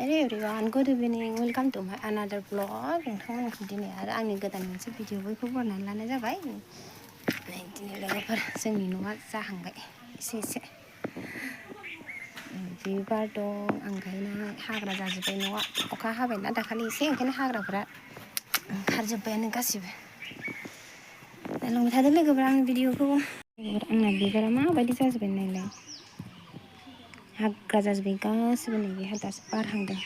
Hello everyone, good evening. Welcome to my another vlog. नोंथांमोनखौ दिनै आरो आंनि गोदान मोनसे भिडिअ बयखौ बरनायनानै लानाय जाबाय। दिनै लोगोफोर जोंनि न'आ जाहांबाय एसे बिबार दं आं गायनाय हाग्रा जाजोब्बाय न'आ अखा हाबायना दाखालि एसे ओंखायनो हाग्राफोरा ओंखारजोब्बायानो गासिबो दा लंबाय थादो लोगोफोर आंनि भिडिअखौ आंना बिबारा माबायदि जाजोब्बाय नायलाय हाग्रा जाजोब्बाय गासिबो नै बेहा दासो बारहांदों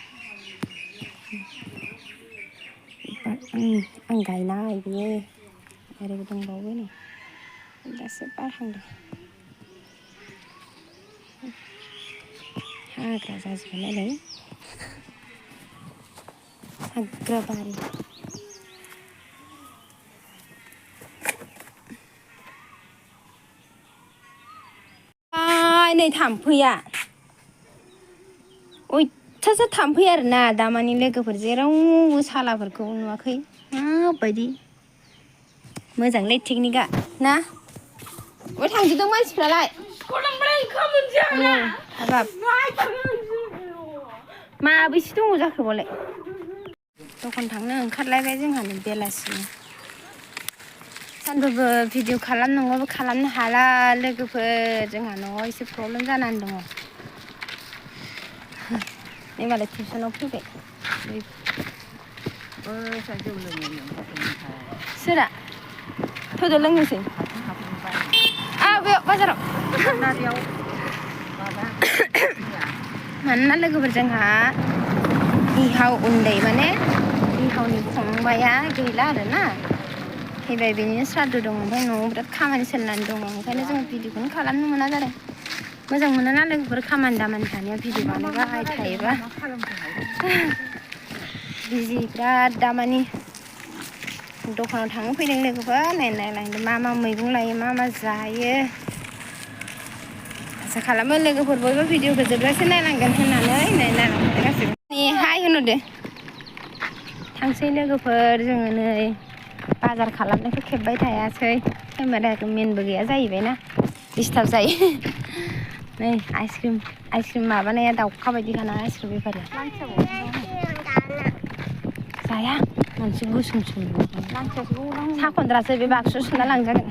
आं गायनाय बेयो ओरैबो दंबावो नै दासो बारहांदों हाग्रा जाजोब्बाय नालाय हाग्रा बारि नै थाम्फैया अयथासार थाम्फै आरोना दामानि लोगोफोर जेरावबो सालाफोरखौ नुवाखै माबायदि मोजांलै टेकनिकआ ना अय थांजोबदों मानसिफ्रालाय हाबाब माबैसे दङ जाखोबालाय दखान थांनो ओंखारलायबाय जोंहा नै बेलासिनि सानफ्रोमबो भिडिअ खालामनांगौबो खालामनो हाला लोगोफोर जोंहा न'आव एसे प्रब्लेम जानानै दङ नै मालाय टिउसनाव फैबाय सोरा फैदो लोंनोसै बे बाजाराव मानोना लोगोफोर जोंहा बिहाव उन्दै माने बिहावनि फंबाया गैला आरोना फैबाय बेनिनो श्राद्ध दं ओमफ्राय न'आव बिराद खामानि सोलिनानै दङ ओंखायनो जों भिडिअखौनो खालामनो मोना जादों मोजां मोनोना लोगोफोर खामानि दामानि थानायाव भिडिअ बानायबाय थायोबा बिजि बिराद दामानि दखानाव थांनो फैदों लोगोफोर नायलांदों मा मैगं लायो मा जायो आसा खालामो लोगोफोर बयबो भिडिअखौ जोबजासे नायनांगोन होननानै नायलांदों गासैबो हाय होनहरदो थांसै लोगोफोर जोङो नै बाजार खालामनायखौ खेबबाय थायासै केमेराखौ मेनबो गैया जाहैबायना डिस्टार्ब जायो नै आइसक्रिम माबानाया दाउखा बायदिखाना आइसक्रिम बेफारिया जाया मानसि गुसुं साखन्द्रासो बे बाक्सु सोना लांजागोन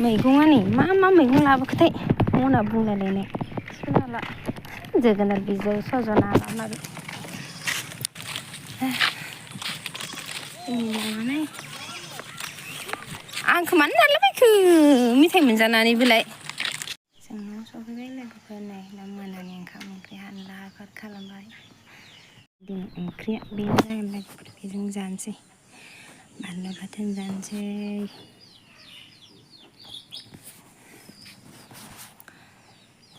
मैगङा नै मा मैगं लाबोखोथाय मना बुंलायलायनाय जोगोनार बिजौ सजना माबा माबि आंखौ मानो नारलाबायखो मेथाइ मोनजानानैबोलाय जोंनाव सफैबाय लोगोफोर नै दा मोनानि ओंखाम ओंख्रि हानो लाहार फाहार खालामबाय दिनै ओंख्रिया बेनो जागोन लोगोफोर बेजों जानोसै बानलु बाथोन जानोसै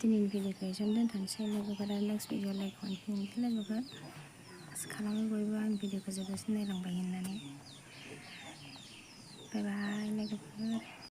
दिनैनि भिडिअखौ एसेयावनो दोनथ'नोसै लोगोफोर आरो नेक्स्ट भिडिअ लाइक मोनफिननोसै लोगोफोर आसा खालामो बयबो आंनि भिडिअखौ जोबजासिम नायलांबाय होननानै बाय बाय लोगोफोर